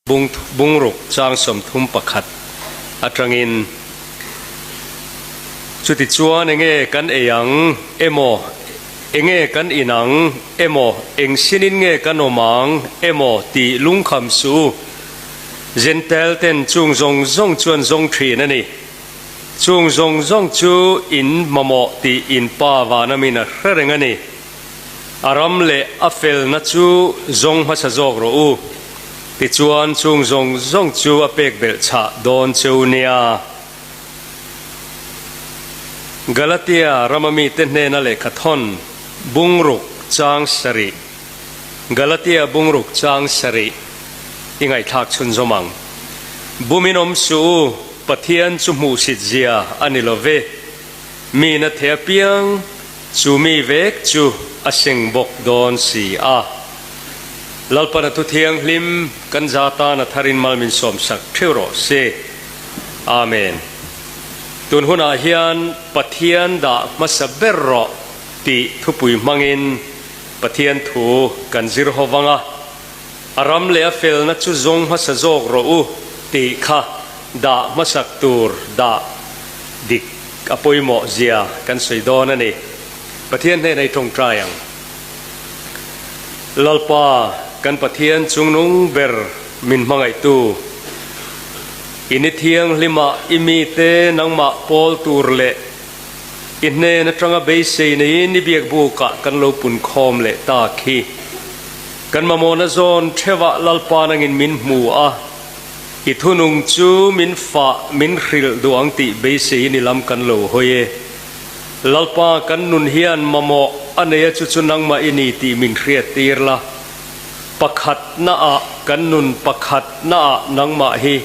Bung bungruk chang 31 atangin, Chutichuan enge kan ei ang emaw, enge kan in ang emaw, eng sinin nge kan awm ang emaw tih lungkham suh u. Jentail ten chung zawng zawng chuan zawng thin a ni. Chung zawng zawng chu in mamawh tih in Pa vanamin a hre reng a ni. A ram leh a felna chu zawng hmasa zawk rawh u. Tichuan chung zawng zawng chu a pek belh chhah dawn cheu nia. Galatia rama mite hnena lehkha thawn bungruk chang sarih Galatia bungruk chang sarih i ngaihthlak chhunzawm ang. Bumin awm suh u, Pathian chu hmuhsit zia a ni lo ve. Mi na thei apiang chu mi vek chu a seng bawk dawn si a. Lalpan a thu thianghlim kan za tan a tharin mal min sawmsak theuh rawh se. Amen. Tun hunah hian Pathian dah hmasa ber rawh tih thupui hmangin Pathian thu kan zir ho vang a, a ram leh a felna chu zawng hmasa zawk rawh u tih kha dah hmasak tur dah dik a pawimawh zia kan sawi dawn a ni. Pathian hnenah i tawngtai ang. Lalpa kan Pathian chungnung ber min hmangaihtu, i ni thianghlimah i mite nangmah pawl tur leh i hnen atanga beisei neiin i biakbukah kan lo punkhawm leh tak hi. Kan mamawhna zawn theuhah Lalpa nangin min hmu a, i thunung chu min fah min hrilh duh ang tih beiseiin i lam kan lo hawi e. Lalpa kan nun hian mamawh a nei a chu chu nangmah i ni tih min hriat tir la. Pakhatna ah kan nun pakhatna ah nangmah hi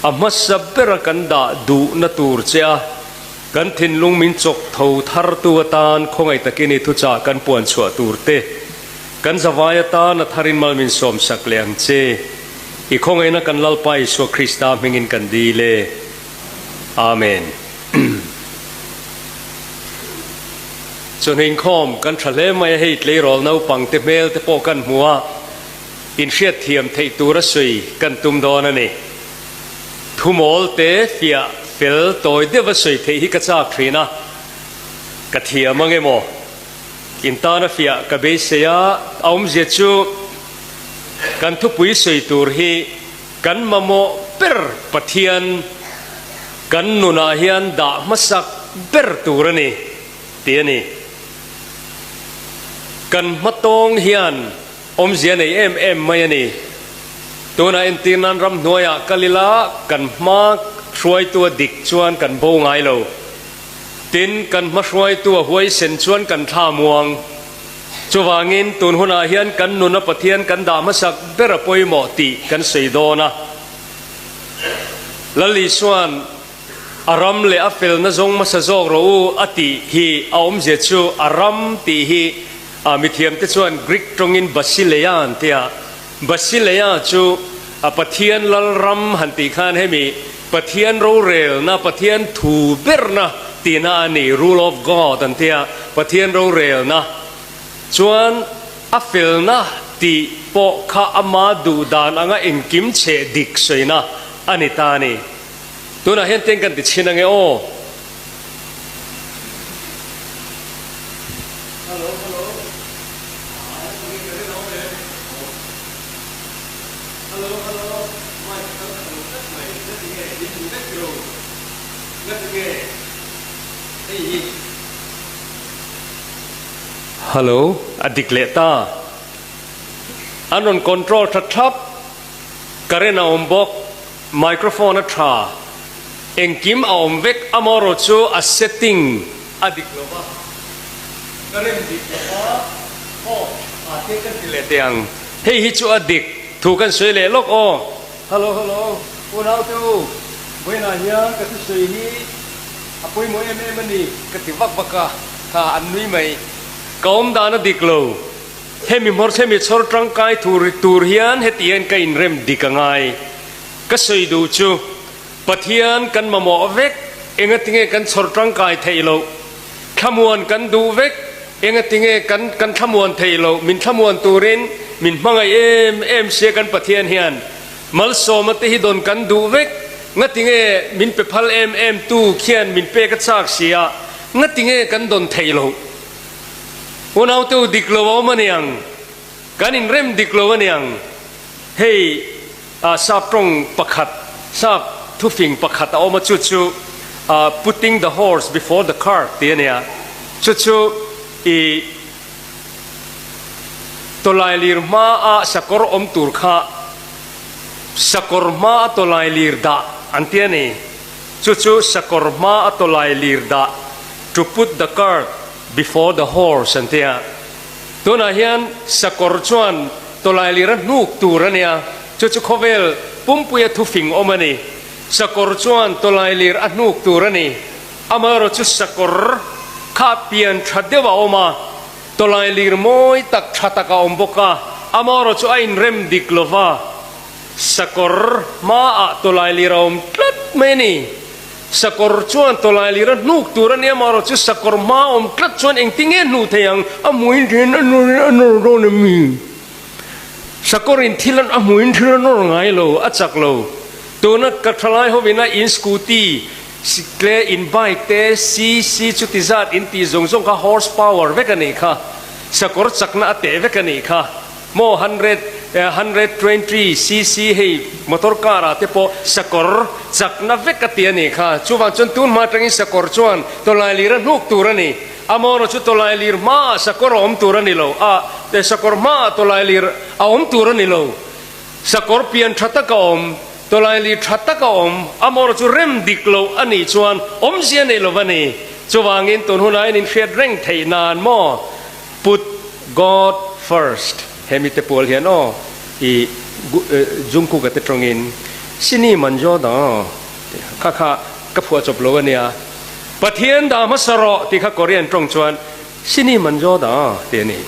a hmasa bera kan dah duhna tur che a, kan thinlung min chawk tho thartu atan khawngaih takin i thuchah kan puan chhuah tur te kan zavai atan a tharin mal min sawmsak leh ang che. I khawngaihna kan Lalpa Isua Krista hmingin kan dil e. Amen. Chawhnu inkhawm kan tha hle mai a, hei tleirawl naupang te hmel te pawh kan hmu a, inhriatthiam theih tura sawi kan tum dawn a ni. Thumawl te fiah fel tawi deuha sawi theih hi ka chak thin a, ka thiam ang emaw? In tana fiah ka beisei a, a awmzia chu kan thupui sawi tur hi kan mamawh ber Pathian kan nunah hian dah hmasak ber tur a ni tih a ni. Kan hmatawng hian awmzia nei em em mai a ni. Tunah entir nan ramhnuaiah kal ila kan hma hruaitu a dik chuan kan bo ngai lo. Tin, kan hma hruaitu a huaisen chuan kan thla muang. Chuvangin, tun hunah hian kan nuna Pathian kan dah hmasak ber a pawimawh tih kan sawi dawn a. Lal Isua'n a ram leh a felna zawng hmasa zawk rawh u a tih hi a awmzia chu a ram tih hi a mithiamte chuan Greek tawngin Basileia an ti a. Basileia chu a Pathian lal ram han tih khan hemi Pathian rorelna, Pathian thu berna tihna a ni, rule of God an ti a, Pathian rorelna chuan a felna tih pawh kha ama duh dan anga engkim chhe dik sawina a ni ta a ni. Tunah hian teng kan ti chhin ange aw. Hello, hello. Hello hello mic kal tha lo tlat mai ngati nge min hmu vek lo ngati nge hei hi. Hello a dik leh ta an rawn control tha thlap current a awm bawk microphone a tha engkim a awm vek amaherawh chu a setting a dik lo va current dik lo va off a te kan ti leh teh ang. Hei hi chu a dik thu kan sawi leh lawk aw. Hello hello u naute u, vawiinah hian ka thusawi hi a pawimawh em em a ni ka ti vak vak a, kha an nui mai. Ka awm dan a dik lo, hemi hmawr hemi chhawr tangkai tur tur hian heti hian ka inrem dik a ngai. Ka sawi duh chu Pathian kan mamawh vek, engatinge kan chhawr tangkai theih loh? Thlamuan kan duh vek, engatinge kan kan thlamuan theih loh? Min thlamuan turin min hmangaih em em sia kan Pathian hian. Malsawma te hi dawn kan duh vek. Ngatinge min pe phal em em tu khian min pek a chak si a, ngatinge kan dawn theih loh? Unaute u dik lo a awm a niang, kan inrem dik lo a niang. Hei sap tawng pakhat, sap thufing pakhat a awm a, chu chu putting the horse before the cart tih a nia. Chu chu i tawlailir hmaa sakawr awm tur kha Sakawr hma a tawlai lir dah an ti a ni. Chu chu sakawr hma a tawlai lir dah, to put the cart before the horse an ti a. Tunah hian sakawr chuan tawlai lir a hnuk tur a nia, chu chu khawvel pumpuia thufing awm a ni. Sakawr chuan tawlai lir a hnuk tur a ni. Amaherawh chu sakawr kha pian tha deuh a awm a. Tawlai lir mawi tak tha tak a awm bawk a, amaherawh chu a inrem dik lo va, sakawr hmaah tawlai lir a awm tlat mai a ni. Sakawr chuan tawlai lir a hnuk tur a ni, amaherawh chu sakawr hma a awm tlat chuan engtin nge hnuh thei ang? A hmuin thin a nawr a nawr dawn em mi? Sakawrin thil a hmuin thil a nawr ngai lo, a chak lo. Tuna ka thalai hovin a in scooty Sikle in bike te CC chuti zat in tih zawng zawng kha horse power vek a nih kha. Sakawr chakna a teh vek a nih kha. Maw 120 CC hei motor car ah te pawh sakawr chakna vek a ti a nih kha. Chuvang chuan tun hma atangin sakawr chuan tawlai lir a hnuk tur a ni. Amaherawh chu tawlai lir hmaah sakawr a awm tur a ni lo. A sakawr hmaah tawlai lir a awm tur a ni lo. Sakawr pian tha tak a awm, tawlaili tha tak a awm, amawr chu rem dik loh a nih chuan awmzia nei lo va ni. Chuvangin tun hunah hian inhriat reng theih nan maw? Put God first. He mite pual hian aw i Jungkook-a te tawngin Sini manjo da kha kha ka phuah chawp lo a nia. Pathian dah hmasa rawh tih kha Korean tawng chuan Sini manjo da tih a ni.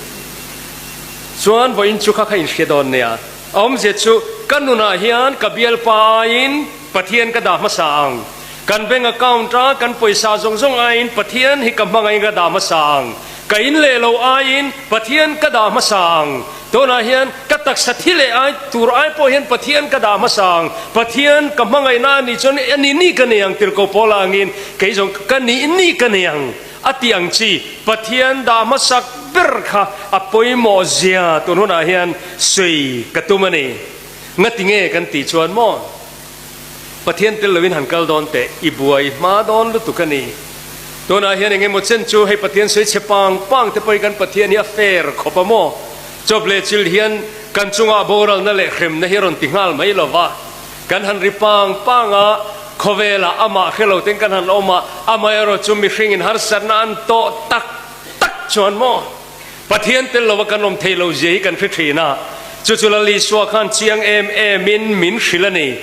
Chuan vawiin chu kha kha inhria dawn nia. A awmzia chu ka nunah hian ka bialpa aiin Pathian ka dah hmasa ang. Kan bank account a kan pawisa zawng zawng aiin Pathian hi ka hmangaiin ka dah hmasa ang. Ka in leh lo aiin Pathian ka dah hmasa ang. Tunah hian ka taksa thi leh ai tur ai pawh hian Pathian ka dah hmasa ang. Pathian ka hmangaihna a nih chuan a nih ni ka nei ang tirhkoh pawl a angin kei zawng ka nih ni ka nei ang. A ti ang chi, Pathian dah hmasak ber kha a pawimawh zia tun hunah hian sawi ka tum a ni. Ngati nge kan tih chuan maw? Pathian tel loin han kal dawn teh, i buai hma dawn lutuk a ni. Tunah hian eng emaw chen chu hei Pathian sawi chhe pang pang te pawhin kan Pathian hi a fair khawp a maw? Chawp leh chil hian kan chungah boralna leh hremna hi a rawn ti nghal mai lo va. Kan han ri pang pang a, khawvelah amah hre lo ten kan han awm a, amaherawh chu mihringin harsatna an tawh tak tak chuan maw? Pathian tel lova kan awm thei lo zia hi kan hre thin a, chu chu Lal Isua khan chiang em emin min hrilh a ni.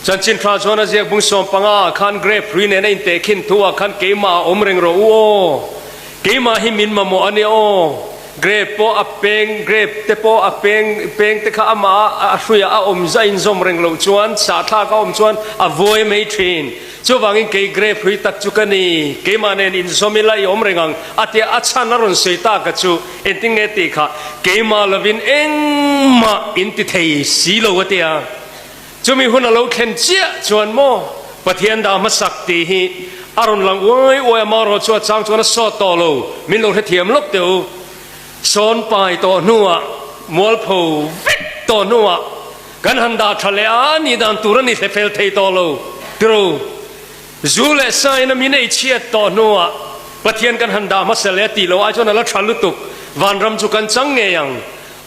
Chanchin tha chuan a ziak bung 15 ah khan grape hrui nena intehkhin thu ah khan keimah a awm reng rawh u aw, keimah hi min mamawh a nia aw. Grape pawh a peng, grape te pawh a peng, peng te kha amah a hruiah a awm zah inzawm reng loh chuan sahthlak a awm chuan a vuai mai thin. Chuvangin kei grape hrui tak chu ka ni, keimah nen inzawm ila i awm reng ang a tia a chhan a rawn sawi ta ka chu engtin nge tih kha keimah lovin engmah in ti thei si lo a tia. Chumi hun a lo thlen chiah chuan maw Pathian dah hmasak tih hi a rawn lang uai uai a, marawh chu a chang chuan a sawt tawh lo, min lo hrethiam lawk teh u. Sawn pai tawh hnuah, mualpho vek tawh hnuah kan han dah tha leh a, a nih dan tur a ni hle fel thei tawh lo tiro. Zu leh sain a min ei chhiat tawh hnuah Pathian kan han dah hmasa leh a tih loh ai chuan a la tha lutuk, vanram chu kan chang ngei ang.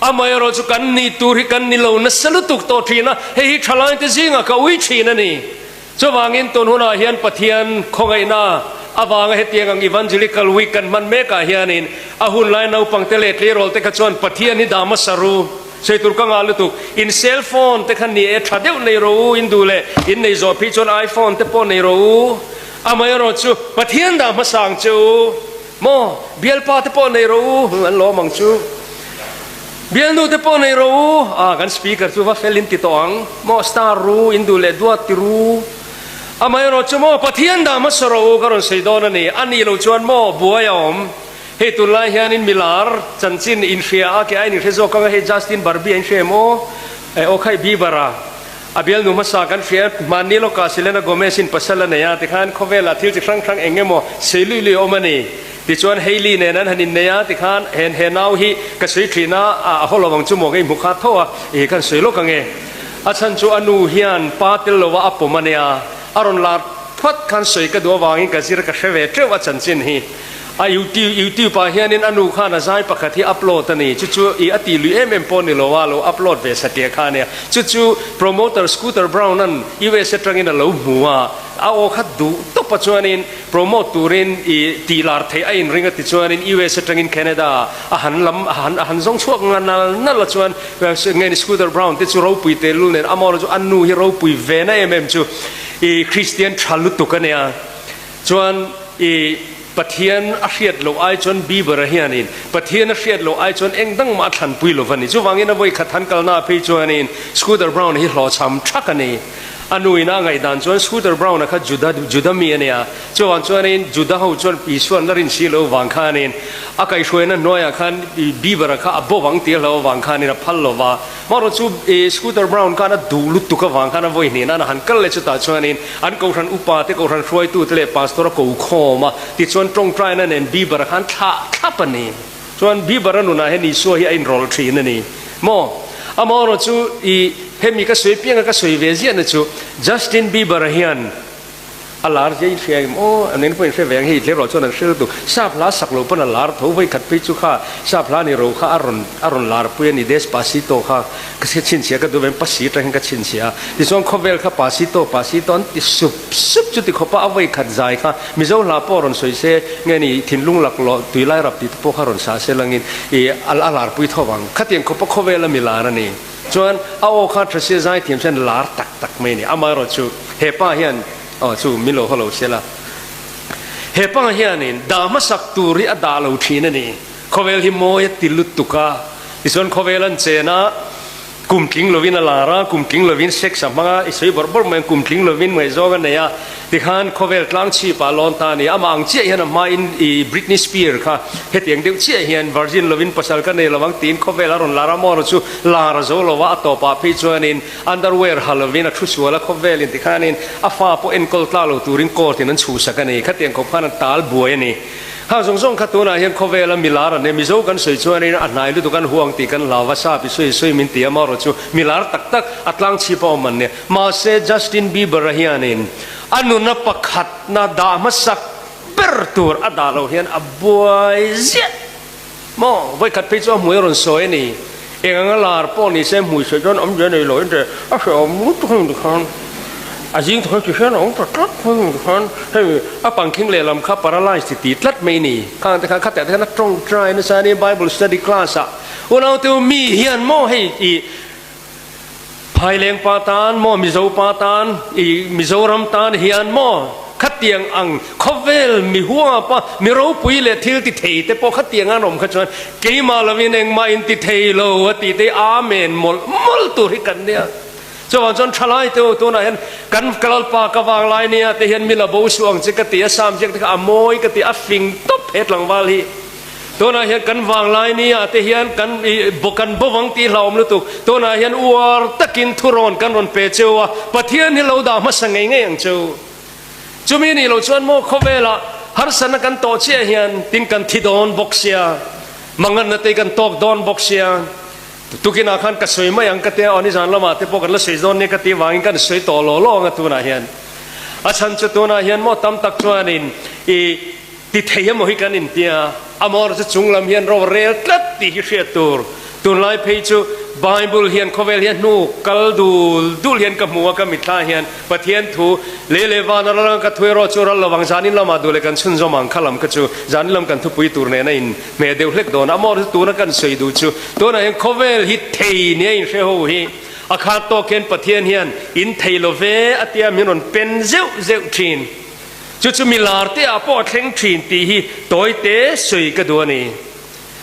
Amaherawh chu kan ni tur hi kan ni lo nasa lutuk tawh thin a, hei hi thalainte zingah ka ui thin a ni. Chuvangin tun hunah hian Pathian khawngaihna avanga hetiang ang Evangelical Week kan hman mekah hianin a hunlai naupangte leh tleirawlte kha chuan Pathian hi dah hmasa ru. Sawi tur ka ngah lutuk. In cell phone te kha ni e tha deuh nei rawh u, in duh leh in nei zawh phei chuan iPhone te pawh nei rawh u. Amaherawh chu Pathian dah hmasa ang che u. Maw? Bialpa te pawh nei rawh u, an lawm ang chu. Bialnu te pawh nei rawh u, ah kan speaker chu va fel in ti tawh ang. Maw star ru, in duh leh duat ti ru. Amaherawh chu maw Pathian dah hmasa rawh u ka rawn sawi dawn a ni. A nih loh chuan maw buai a awm. Hei tunlai hianin milar chanchin inhria a, ke aiin inhre zawk ang a, hei Justin Barbie a inhre em aw? Aw khaih Bieber a a bialnu hmasa kan hria hmanni lawkah Selena Gomez in pasal a nei a tikhan khawvelah thil chi hrang hrang eng emaw sei lui lui a awm a ni. Tichuan Hailey nen an han innei a tikhan hen he nau hi ka sawi thin a, a haw lo ang chu maw ka inhmu kha tho a, i kan sawi lawk ang e. A chhan chu a nu hian pa tel lova a pawm a nia, a rawn lar phat khan sawi ka duh avangin ka zir ka hre ve teuh a chanchin hi. A YouTube YouTube ah hianin a nu khan a zai pakhat hi upload a ni, chu chu i a tih lui em em pawh ni lo a, lo upload ve satliah kha a nia. Chu chu promoter Scooter Braun an US atangin a lo hmu a, a aw kha duh tawp a chuanin promote turin i tih lar theih a inring a ti chuanin US atangin Canada a han lam a han a han zawng chhuak nga nal nal a chuan nge ni Scooter Braun te chu ropui tehlul nen amaw chu a nu hi ropui ve na em em chu i Christian tha lutuk a nia chuan i Pathian a hriat loh ai chuan Bieber a hianin Pathian a hriat loh ai chuan eng dang mah a thlanpui lo va ni. Chuvangin a vawi khat han kalna phei chuanin Scooter Braun hi hlawhchham thak a ni. A nuin a ngaihdan chuan Scooter Braun-a kha Juda Juda mi a nia. Chuvang chuanin Juda ho chuan Isua an la rin si lo vang khanin a kaihhruaina hnuaiah khan Bieber-a kha a bo vang tir lo avang khanin a phal lo va. Hmarawh chu Scooter Braun khan a duh lutuk avang khan a vawi hnenah a han kal leh chutah chuanin an kohhran upa te, kohhran hruaitu te leh pastor a ko khawm a. Tichuan tawngtaina nen Bieber-a khan thlah thlap a ni. Chuan Bieber-a nunah hian Isua hi a inrawlh thin a ni maw? Amaherawh chu i hemi ka sawi pianga ka sawi ve ziahna chu Justin Bieber-a hian a lar zia in hria em aw? An eng pawh in hre ve ang hei tlerawh chuan an hre lutuk. Sap hla sak lo pawn a lar tho vawi khat phei chu kha sap hla ni ro kha a rawn a rawn lar pui a ni Despacito kha ka chhinchhiah ka duh ve pasi atang hian ka chhinchhiah a tichuan khawvel kha pasito pasito an ti sup sup chuti khawpa a vawi khat zai kha Mizo hla pawh rawn sawi se, nge ni thinlung lak lawh tui lai rap tih te pawh kha rawn sa se langin i a larpui tho vang. Khatiang khawpa khawvela mi lar a ni. Chuan a aw kha tha sia zai thiam hian lar tak tak mai a ni. Amaherawh chu he pa hian aw chu min lo haw lo se la. He pa hianin dah hmasak tur hi a dah lo thin a ni. Khawvel hi mawi a ti lutuk a. Tichuan khawvel an chen a. Kum tling lovin a lar a, kum tling lovin sex a hmang a, i sawi bawrh bawrh mai ang, kum tling lovin ngaihzawng a nei a, tikhan khawvel tlang chhip ah lawn ta a ni. Amah ang chiah hian a hmain i Britney Spears kha hetiang deuh chiah hian virgin lovin pasal ka nei lo ang tiin khawvel a rawn lar a, maw chu lar a zo lo a, a tawpah phei chuanin underwear ha lovin a thu sual a, khawvelin tikhanin a fa pawh enkawl tla lo turin court in an chhuhsak a ni. Khatiang khawp khan an tal buai a ni. Ha zawng zawng kha tunah hian khawvela milar an e, Mizo kan sawi chuanin a hnai lutuk an huang tih kan hlau va, sap i sawi sawi min ti a, marawh chu milar tak tak a tlang chhip a awm an nia. Mahse Justin Bieber a hianin a nuna pakhatna dah hmasak ber tur a dah loh hian a buai ziah maw? Vawikhat phei chu a hmui a rawn sawi a ni. Eng anga lar pawh ni se hmui sawi chuan awmzia nei lo in te a hrehawm lutuk heng tikhan a zing thawk hi ti hian a awm ta tlat mai heng tikhan hei a pangkhing lehlam kha paralyze ti ti tlat mai ni khang te khan khatah te khan a tawngtai nasa a ni bible study class ah unaute u mi hian maw hei i Phaileng pa tan maw Mizo pa tan i Mizoram tan hian maw khatiang ang khawvel mi huapa mi ropui leh thil ti thei te pawh khatiang an awm kha chuan keimah lovin engmah in ti thei lo a tih te Amen mawlh mawlh tur hi kan nia. Chuvang chuan thalai te u tunah hian kan Lalpa ka vang lai nia te hian mi la bo suh ang che ka ti a Sam ziak te kha a mawi ka ti a fing tawp he tlangval hi. Tunah hian kan vanglai ni ah te hian kan i kan bawvang tih hlauhawm lutuk. Tunah hian uar takin thurawn kan rawn pe cheu a, Pathian hi lo dah hmasa ngei ngei ang cheu. Chumi nih loh chuan maw khawvelah harsatna kan tawh chiah hian tin kan thi dawn bawk sia, manganna te kan tawk dawn bawk sia. Tukinah khan ka sawi mai ang ka tia, aw nizan lamah te pawh kan la sawi dawn nia ka tih vangin kan sawi tawh law law ang a tunah hian. A chhan chu tunah hian maw tam tak chuanin i Ti thei emaw hi kan intia, amawr chu chung lam hian ro rel tlat tih hi hriat tur. Tunlai phei chu Bible hian khawvel hian hnu kal dul dul hian ka hmu a, ka mitthla hian Pathian thu lei leh van a ral anga ka thu erawh chu ral lovang zanin lamah duh leh kan chhunzawm ang kha lam kha chu zanin lam kan thupui tur nena in hmeh deuh hlek dawn a, amawr chu tuna kan sawi duh chu tunah hian khawvel hi thei nia inhre ho hi a khat tawk hian Pathian hian in thei lo ve a tia min rawn pen zeuh zeuh thin. Chu chu mi lar te ah pawh a thleng thin tih hi tawi te sawi ka duh a ni.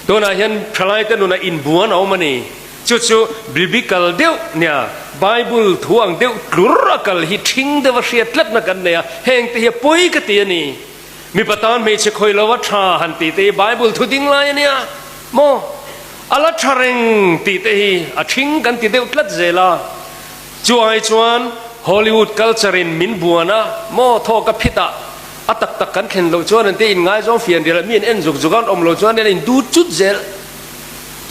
Tunah hian thalai te nunah inbuan a awm a ni. Chu chu biblical deuh nia Bible thu ang deuh tlur a kal hi thing deuh a hriat tlatna kan nei a, heng te hi a pawi ka ti a ni. Mipa tan hmeichhe khawi lo a tha han tih te hi Bible thu ding lai a nia maw? A la tha reng tih te hi a ṭhing kan ti deuh tlat zel a. Chu ai chuan Hollywood culture in min buan a, maw thawk a phit ah a tak tak kan thlen loh chuan an te in ngaizawng fian rial a, mi an en zuk zuk a, an awm loh chuan an in dut chut zel.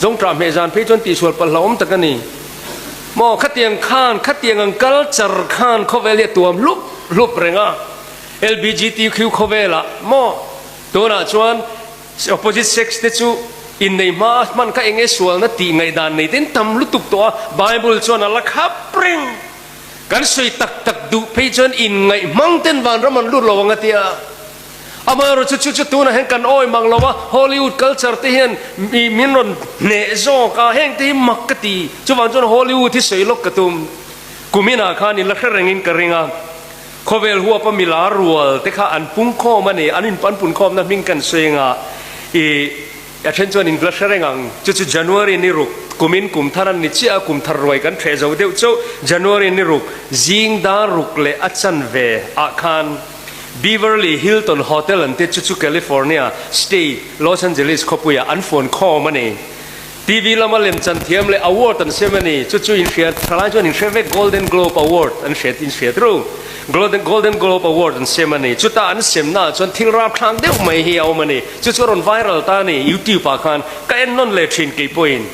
Zawngṭah hmeh zan phei chuan tihsual palh hlauhawm tak a ni. Maw khatiang khan khatiang ang culture khan khawvel hi a tuam hlup hlup reng a, LBGTQ khawvelah maw tunah chuan Opposite sex te chu innei hma a hman kha eng nge sualna tih ngaihdan nei ten tam lutuk tawh a, Bible chuan a la khap reng. Kan sawi tak tak duh phei chuan inngaih hmang ten vanram an lut lo ang a tia. Amaherawh chu chu chu tunah hian kan awi mang lo a, Hollywood culture te hian mi min rawn hneh zawk a, heng te hi mak ka ti. Chuvang chuan Hollywood hi sawi lawk ka tum. Kuminah khan in la hre rengin ka ring a. Khawvel huapa milar rual te kha an pungkhawm a ni, an in an punkhawmna hming kan sawi anga i a then chuan in la hre reng ang, chu chu January ni ruk kumin kum thar an ni chiah a, kum thar ruai kan hreh zo deuh chauh, January ni ruk zing dar ruk leh a chanve ah khan Beverly Hilton Hotel an ti chu chu California State Los Angeles khawpuiah an fuan khawm a ni. TV lama lemchan thiam leh award an sem a ni. Chu chu inhriat thalai chuan inhre vek Golden Globe Award an hriat inhriat ru. Golden Golden Globe Award an sem a ni. Chuta an semnaah chuan thil rapthlak deuh mai hi a awm a ni. Chu chu a rawn viral ta a ni YouTube ah khan ka en nawn leh thin kei pawhin.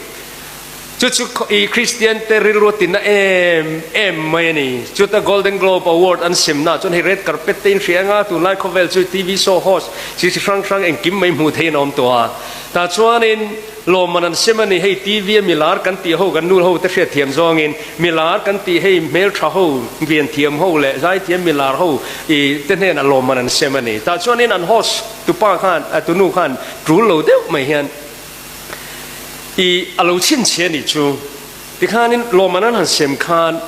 Chu chu i Kristian te rilru a tinna em em mai a ni. Chuta Golden Globe Award an semnaah chuan hei red carpet te inhria anga tunlai khawvel chu TV show host chi chi hrang hrang engkim mai hmuh theihin a awm tawh a. Tah chuanin Lawmman an sem a ni, hei TV a milar kan tih ho kan nu ho te hriat thiam zawngin milar kan tih hei hmeltha ho, vian thiam ho leh zaithiam milar ho i te hnenah lawmman an sem a ni. Tah chuanin an host tupa khan a tunu khan tul lo deuh mai hian i a lo chhinchhiah a nih chu. Tikhanin lawmman an han sem khan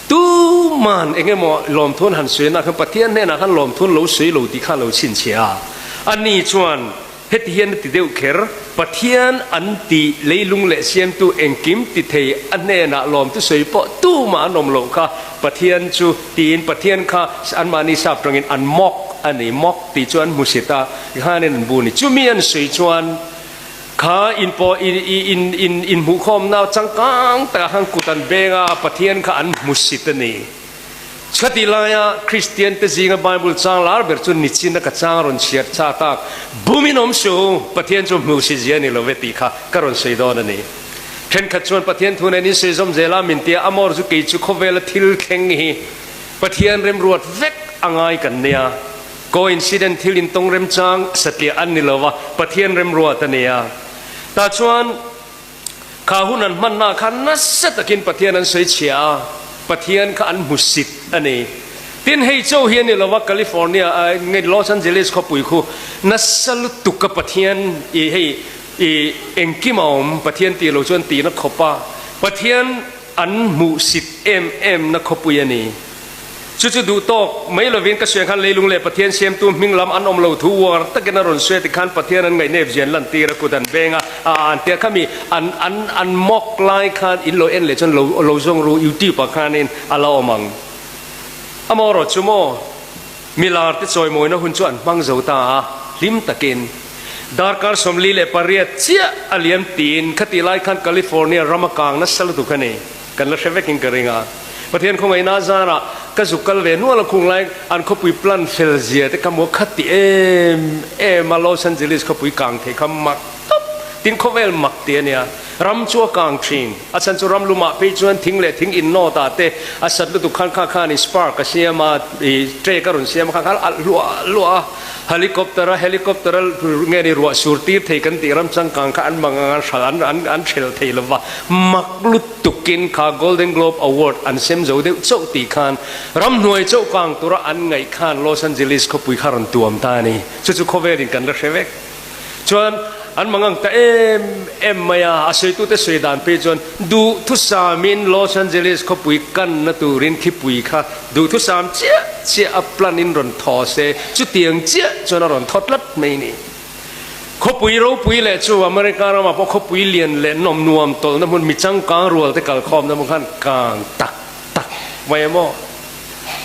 tuman eng emaw lawmthun han sawi na khan Pathian hnenah khan lawmthun lo sawi lo tih kha a lo chhinchhiah a. Ani chuan Heti hian a ti deuh kher, Pathian an tih leilung leh siamtu engkim ti thei a hnenah lawmtu sawi pawh tumah an awm loh kha Pathian chu tiin Pathian kha anmahni sap tangin an mock a ni, mock tih chu an hmusit a, tikhanin an bu a ni. Chumi an sawi chuan kha inpawh in in inhmuhkhawmna changkang takah khan kut an beng a, Pathian kha an hmusit a ni. Chutih laia Kristiante zinga Bible chang lar ber chu nichin a ka chang rawn chhiar cha tak, Bumin awm suh u, Pathian chu hmuh si zia ni lo ve tih kha ka rawn sawi dawn a ni. Thenkhat chuan Pathian thu nen in sawi zawm zel a, min tia amawr chu kei chu khawvela thil thleng hi Pathian remruat vek a ngai kan nia. Coincident thil intawng remchang satliah an ni lo va, Pathian remruat a nia. Tah chuan. Kha hun an hmanna kha nasa takin Pathian an sawi chhia a, Pathian kha an hmu sit a ni. Tin, hei cho hi a ni lova, California, nge Los Angeles khawpui khu nasa lutuk a Pathian i hei i engkim a awm, Pathian tih lo chuan tihna khawp a Pathian an hmuh sit em em na khawpui a ni. Chu chu duh tawk mai lovin ka suiah khan leilung leh Pathian siamtu hming lam an awm lo thu uar takin a rawn suai tikhan Pathian an ngaihnep zian lantir a kut an veng a, a an tia khami an an an mock lai khan in lo en leh chuan lo lo zawng ru YouTube ah khanin a la awm ang. Amaherawh chu maw milar te chawimawina hun chu an hmang zo ta a, hlim takin darkar 48 chiah a liam tiin khatih lai khan California rama kang nasa lutuk a ni. Kan la hre vekin ka ring a. Pathian khawngaihna zarah ka zuk kal ve nual a khung lai an khawpui plan fel zia te kha maw kha ti em em a Los Angeles khawpui kang thei kha mak tawp tin khawvel mak ti a nia. Ram chu a kang thin. A chhan chu ram lumah phei chuan thing leh thing innawt ah te a sat lutuk khan kha khan i spark a siam a i trek a rawn siam a kha khan alh hluah hluah a. Helicopter a helicopter a nge ni ruah sur tir thei kan tih ram changkang kha an mang ang an hral an an an hrel thei lova mak lutukin kha Golden Globe Award an sem zo deuh chauh tih khan ramhnuai chauh kang tura an ngaih khan Los Angeles khawpui kha rawn tuam ta a ni. Chu chu khawvelin kan la hre vek. Chuan an mang ang ta em em mai a, a sawitute sawi dan phei chuan duhthusamin Los Angeles khawpui kanna turin khipui kha duhthusam chiah chiah a plan in rawn thaw se, chutiang chiah chuan a rawn thaw tlat mai ni. Khawpui ropui leh chu America ramah pawh khawpui lian leh nawm nuam tawlhna hmun mi changkang rual te kalkhawmna hmun khan kang tak tak mai a maw?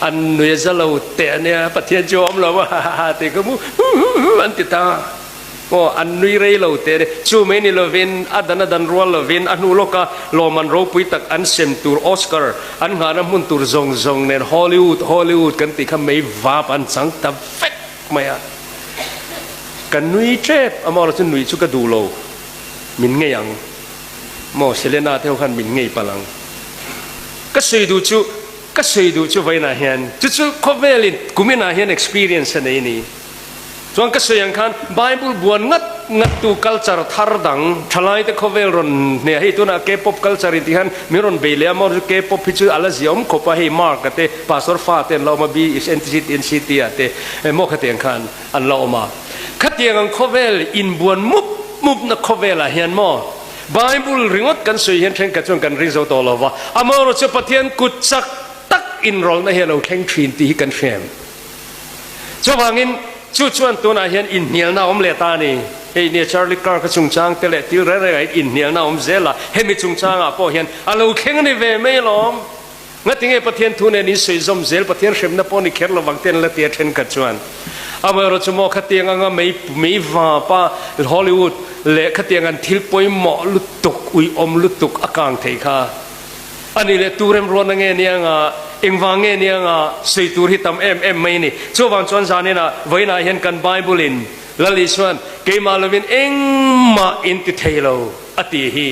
An nui a za lo teh a nia, Pathian chu a awm lo a ha ha ha tih kha mu hu hu hu an ti ta. Aw, an nui rei lo teh e. Chu mai ni lovin, a dan a dan rual lovin, a hnu lawka lawmman ropui tak an sem tur Oscar an nghahna hmun tur zawng zawng nen Hollywood, Hollywood kan tih kha mei vap an chang ta vek mai a. Ka nui tep, amaherawhchu chu nuih chu ka duh lo. Min ngei ang. Maw, Selena te ho khan min ngei palh ang. Ka sawi duh chu, ka sawi duh chu vawiinah hian, chu chu khawvelin kuminah hian experience a nei ni. Chuan ka sawi ang khan Bible buan ngat ngat tu culture thar dang thalaite khawvel rawn hne a, hei tunah K-pop culture in tih hian min rawn bei leh a, maw K-pop hi chu a la zia awm khawp a, hei Mark a te Pastor fa te an la awm a, BSNTC NCT ah te maw khatiang khan an la awm a. Khatiang ang khawvel inbuan mup mup na khawvelah hian maw Bible ringawt kan sawi hian thenkhat chuan kan ring zo tawh lo va, amaherawhchu Pathian kut chak tak inrawlhna hi a lo thleng thin tih hi kan hriam. Chuvangin, chu chuan tunah hian inhnialna a awm leh ta a ni. Hei nia Charlie Kirk-a chungchang te leh thil reng rengah hian inhnialna a awm zel a, hemi chungchangah pawh hian a lo thleng a ni ve mai alawm. Ngatinge Pathian thu nen insawi zawm zel, Pathian hremna pawh ni kher lovang te an la ti a thenkhat chuan. Amaherawhchu maw khatiang anga mei mei vapa Hollywood leh khatiang an thil pawimawh lutuk, uiawm lutuk a kang thei kha. A nih leh tu remruatna nge nia nga, engvang nge nia nga sawi tur hi tam em em mai a ni. Chuvang chuan zaninah vawiinah hian kan Bible in Lal Isuan keimah lovin engmah in ti thei lo a tih hi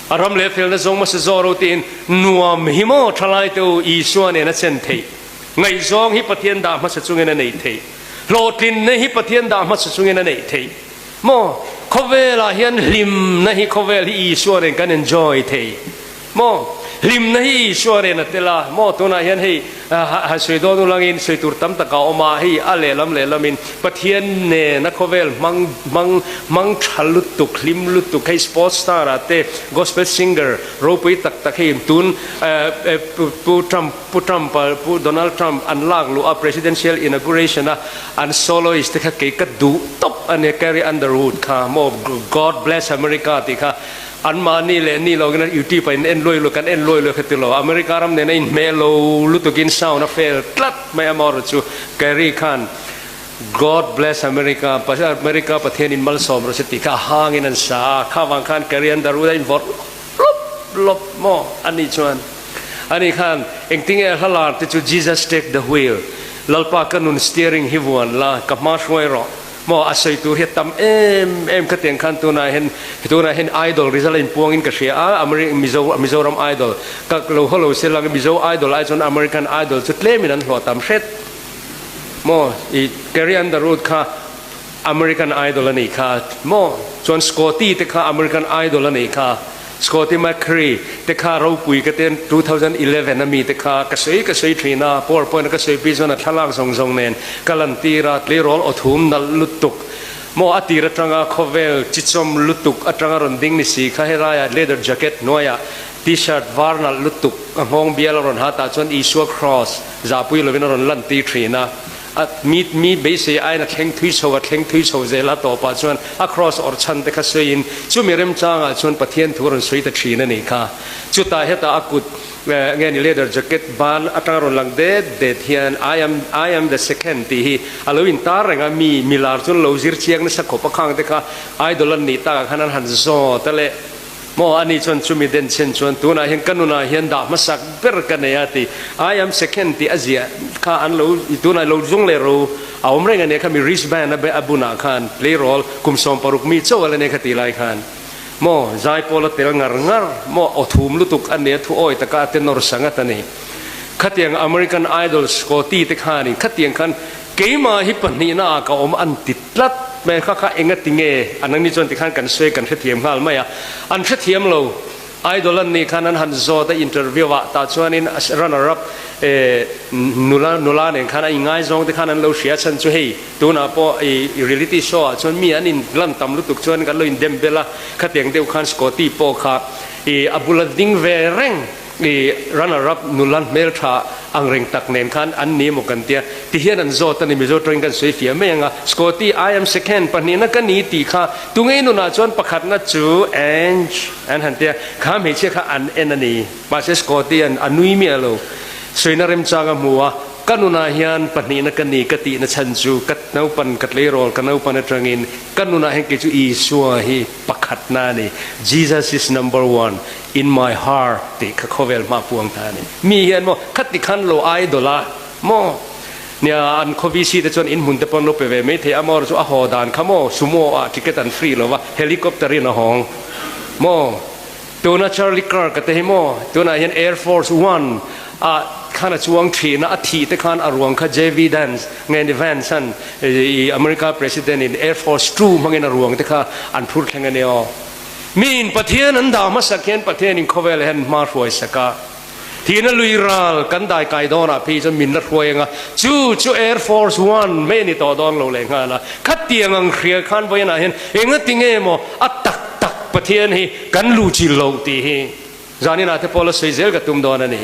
a ram leh felna zawng hmasa zawh ro tiin nuam hi maw thalai te u Isua nen a chen theih. Ngaihzawng hi Pathian dah hmasa chungin a neih theih. Hlawhtlinna hi Pathian dah hmasa chungin a neih theih. Maw? Khawvelah hian hlimna hi khawvel hi Isua nen kan enjoy thei. Maw? Hlimna hi Isua nen a tel a. Maw? Tunah hian hei han sawi dawn ulangin sawi tur tam tak a awm a, hei a lehlam lehlamin Pathian nena khawvel hmang hmang hmang tha lutuk, hlim lutuk, hei sports star ah te, gospel singer ropui tak tak hei tun Pu Trump Pu Trump a Pu Donald Trump an lak luh a presidential inauguration a an soloist te kha kei ka duh tawp a nia Carrie Underwood kha maw God bless America tih kha an mahni leh ni lo in YouTube ah in en luai luai kan en luai luai kha ti lo America ram nen a inhmeh lo lutuk in sound a fail tlat mai amaherawhchu chu Carrie khan God bless America America Pathian in malsawm rawh se tih kha a hang in an sa a kha vang khan Carrie Underwood a invawrh lawp lawp maw a nih chuan Ani khan, Engtinge a hla lar te chu Jesus take the wheel, Lalpa ka nun steering hi vuan la, ka hma hruai rawh maw a sawi tur hi a tam em em khatiang khan tunah hian tunah hian idol result a inpuangin ka hria a, Ameri Mizo Mizoram idol ka lo haw lo se lang Mizo idol ai chuan American idol chu tlemin an hlawh tam hret maw i Carrie Underwood kha American idol a nih kha maw chuan Scotty te kha American idol a nih kha. Scotty McCree te kha ropui ka ten 2011 a mi te kha ka sawi ka sawi thin a, powerpoint a ka sawi pi chuan a thlalak zawng zawng nen ka lan tir a, tleirawl aw thum nalh lutuk maw a tir atanga khawvel chichawm lutuk atanga rawn ding ni si kha helaiah leather jacket hnuaiah t-shirt var nalh lutuk a nghawng bial a rawn ha tah chuan Isua cross zahpui lovin a rawn lan tir thin a. A mi mi beisei aiin a thleng thui chho a thleng thui chho zel a tawpah chuan a cross awrh chhan te kha sawiin chumi remchangah chuan Pathian thu a rawn sawi ta thin a nih kha. Chutah hetah a kut nge ni leather jacket ban atanga rawn lang det det hian I am I am the second tih hi a lo intar reng a, mi milar chuan lo zir chiang nasa khawp a khang te kha idol an nih takah khan an han zawt a leh. Maw ani chuan chumi den chen chuan tunah hian ka nunah hian dah hmasak ber ka nei a ti. I am second tih a ziah kha an lo tunah lo zung leh ro a awm reng a nia kha mi wristband a a bunah khan tleirawl kum 60 mi chauh a la nia kha tih lai khan maw zaipawl a tel ngar ngar maw aw thum lutuk a nia thu awi taka a tenor sangat a ni. Khatiang American Idol Scotty te khanin khatiang khan keimah hi pahnihna ah ka awm an ti Tlat mai kha kha enga ti nge an ang ni chuan tikhan kan sawi kan hrethiam nghal mai a, an hrethiam lo idol an nih khan an han zawt a interview ah tah chuanin runner up eh nula nula nen khan a ingaizawng te khan an lo hria chhan chu hei tunah pawh i reality show ah chuan mi an in lan tam lutuk chuan kan lo in dem bel a khatiang deuh khan Scotty pawh kha i a bula ding ve reng I runner up nula hmeltha ang reng tak nen khan an ni emaw kan tia ti hian an zawt a ni Mizo tawngin kan sawi fiah mai ang a Scotty I am second pahnihna ka ni tih kha tungei nunah chuan pakhatna chu Ange an han tia kha hmeichhia kha an en a ni mahse Scotty an a nui miah lo sawina remchang a hmu a. Ka nunah hian pahnihna ka ni ka tihna chhan chu ka naupan ka tleirawl ka naupan atangin ka nunah hian kei chu Isua hi pakhatna a ni, Jesus is number one in my heart tih kha khawvel hma puang ta a ni. Mi hian maw khati khan lo idol a maw? Nia an khaw VC te chuan inhmun te pawh an lo pe ve mai thei a maw chu a haw dan kha maw sumo ah ticket an free lo va helicopter in a hawng maw? Tuna Charlie Kirk a te hi maw tunah hian Air Force One ah khan a chuang thin a, a thih te khan a ruang kha JV Dance nge ni Vance an i America President in Air Force Two hmangin a ruang te kha an phur thleng a ni aw. Miin Pathian an dah hmasak hian Pathian in khawvel hian hma hruai sak a, thihna lui ral kan dai kai dawnah phei chuan min la hruai anga chu chu Air Force One mai a ni tawh dawn lo leh nghal a, khatiang ang hria khan vawiinah hian engatinge maw a tak tak Pathian hi Kan luh chil lo tih hi zaninah te pawh la sawi zel ka tum dawn a ni.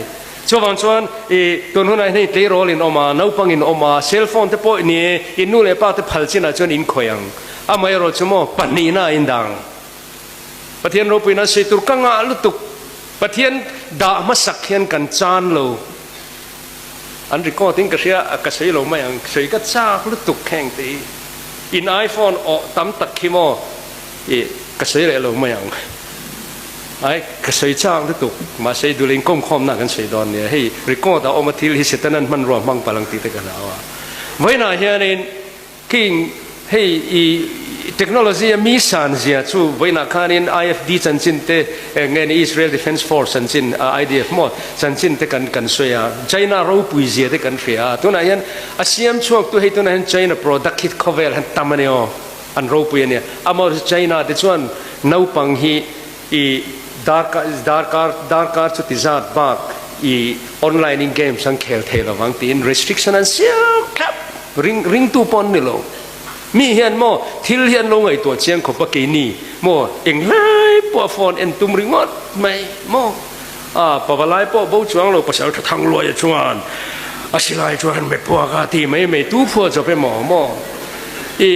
Chuvang chuan i tun hunah hian hei tleirawl in awm a, naupang in awm a, cell phone te pawh ni e, in nu leh pa te phal chinah chuan in khawih ang. Amaherawh chu maw pahnihna a indang. Pathian ropuina sawi tur ka ngah lutuk. Pathian dah hmasak hian kan chan lo. An record in ka hria a, ka sawi lo mai ang. Sawi ka chak lutuk heng te hi. In iPhone awh tam tak khi maw. I ka sawi leh lo mai ang. Ai, ka sawi chak lutuk. Mahse i duh leh inkawmkhawmna kan sawi dawn nia. Hei record a awm a thil hi Setanan hmanrua hmang palh ang tih te ka hlau a. Vawiinah hianin king hei i technology a mi san zia chu vawiinah khanin IFD chanchin te nge ni Israel Defence Force chanchin IDF maw chanchin te kan kan sawi a. China ropui zia te kan hria a. Tunah hian a siam chhuak tu hei tunah hian China product hi khawvel han tam a ni aw. An ropui a nia. Amah chu China te chuan naupang hi i darkar darkar darkar chu ti zat bak i online in games an khel thei lo vang tiin restriction an siam thlap ring ringtu pawh an ni lo. Mi hian maw thil hi an lo ngaihtuah chiang khawp a keini maw englai pawh a phone en tum ringawt mai maw a pavalai pawh bo chuang lo pasal tha thang luai a chuan a silai chuan han met puak a ti mai mai tu phuah chawp emaw maw i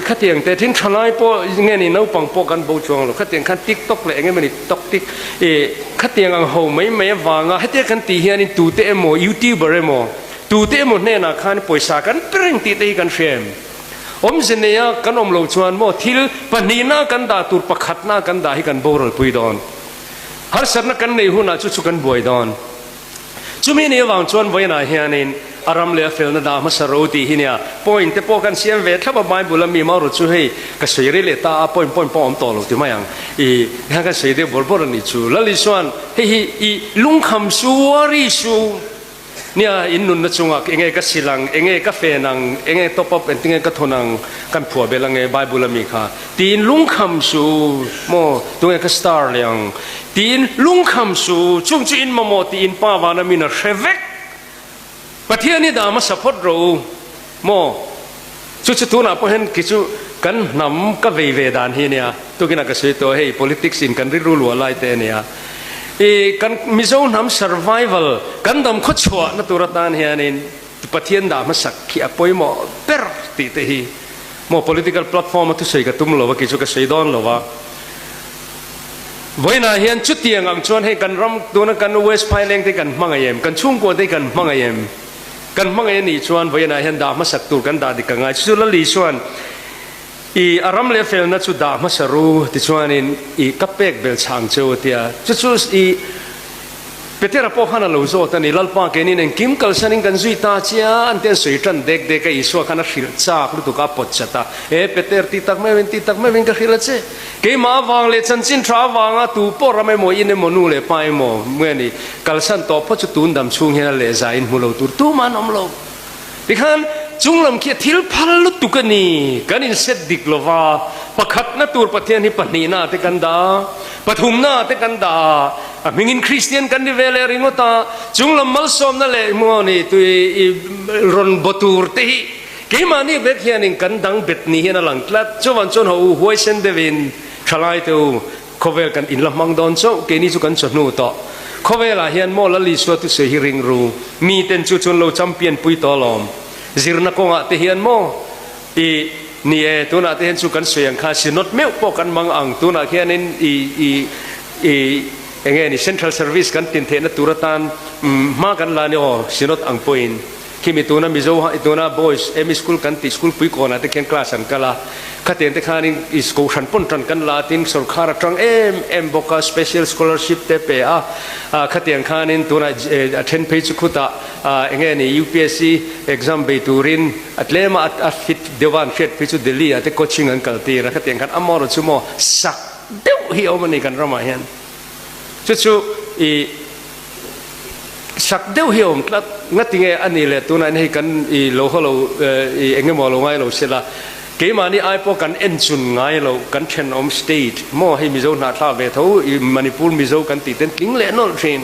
khatiang te thin thalai pawh nge ni naupang pawh kan bo chuang lo khatiang khan tiktok leh eng emawni tok tik i khatiang ang ho mai mai avanga hetia kan tih hianin tute emaw youtuber emaw tute emaw hnenah khan pawisa kan pe reng tih te hi kan hria em awmze neia kan awm lo chuan maw thil pahnihna kan dah tur pakhatna kan dah hi kan boral pui dawn. Harsatna kan neih hunah chu chu kan buai dawn. Chumi ni avang chuan vawiinah hianin a ram leh a felna dah hmasa ro tih hi nia point te pawh kan siam ve thlap a, Bible a mi maru chu hei ka sawi rei leh ta a, point point pawh a awm tawh lo ti mai ang. I hian kan sawi deuh bawrh bawrh a nih chu. Lal Isua'n hei hi i lungkham su, worry su. Nia, in nunna chungah enge ka sil ang, enge ka fen ang, enge top up engtinge ka thawn ang, kan phuah belh ange Bible ami kha tiin lungkham su maw, tunge ka star leh ang tiin lungkham su, chung chu in mamawh tih in pa vana min a hre vek. Pathian hi dah hmasa phawt rawh u maw, chu chu tunah pawh hian khi chu kan hnam ka vei ve dan hi ania, tukinah ka sawi tawh hei politics in kan rilru luah lai te ania. I kan Mizo hnam survival kan dam khaw chhuah na tur atan hianin Pathian dah hmasak khi a pawimawh ber tih te hi maw political platform a thusawi ka tum lo a kei chu ka sawi dawn lo a. Vawiinah hian chutiang ang chuan hei kan ram tuna kan West Phaileng te kan hmangaih em, kan chhungkua te kan hmangaih em, kan hmangaih a nih chuan vawiinah hian dah hmasak tur kan dah dik ka ngai. Chu chu Lali chuan I a ram leh felna chu dah hmasa ru tichuanin i ka pek bel chhang cheu a tia. Chu chu i Petera pawh khan a lo zawt a ni, Lalpa keinin engkim kalsanin kan zui ta chia an ti an sawi tan dek dek a, Isua khan a hrilh chak lutuk a, a pawt chat a, E Peter ti tak meuhin ti tak meuhin ka hrilh a che, keimah avang leh chanchin tha avanga tu pawh ram emaw in emaw nu leh pa emaw nge ni kalsan tawh phawt chu tun dam chhung hian a lehzai in hmu lo tur tumah an awm lo. Tikhan chunglam khi a thil phal lutuk a ni. Kan inset dik lova, pakhatna tur Pathian hi pahnihna te kan dah a, pathumna te kan dah a, a hmingin Kristian kan ni ve leh ringawt a, chunglam malsawmna leh hmuani tui i rawn baw tur te hi keimahni vek hianin kan dang bet ni hian a lang tlat. Chuvan chuan ho u huaisen deuhin thalai te u, Khawvel kan inla hmang dawn chauh, keini chu kan chawhnu tawh. Khawvelah hian maw Lal Isua thusawi hi ring ru, mi ten chu chuan lo champion pui tawh alawm. Zirna kawngah te hian maw i ni e, tunah te hian chu kan sawi ang kha synod meuh pawh kan mang ang, tunah khianin i i i enge ni central service kan tin theihna tur atan hma kan la ni aw synod ang pawhin. Khimi tuna Mizo tuna Boys ME School kan tih school pui kawnah te khian class an kal a. Khatiang te khanin i kohhran pawn tan kan la tin sorkar a tang em em bawk a, special scholarship te pe a. Khatiang khanin tunah a then phei chu khutah eng nge ni UPSC exam bei turin a tlem a a fit deuh a an hriat phei chu Delhi ah te coaching an kal tir a. Khatiang khan amaherawhchu chu maw sak deuh hi a awm a ni kan ramah hian. Chu chu i sak deuh hi a awm tlat. Ngati nge a nih leh tunah hian hei kan i lo haw lo i eng emaw lo ngai lo se la, keimahni ai pawh kan en chun ngai lo, kan thenawm state maw hei Mizo hnahthlak ve tho i Manipur Mizo kan tih ten tling leh nawlh thin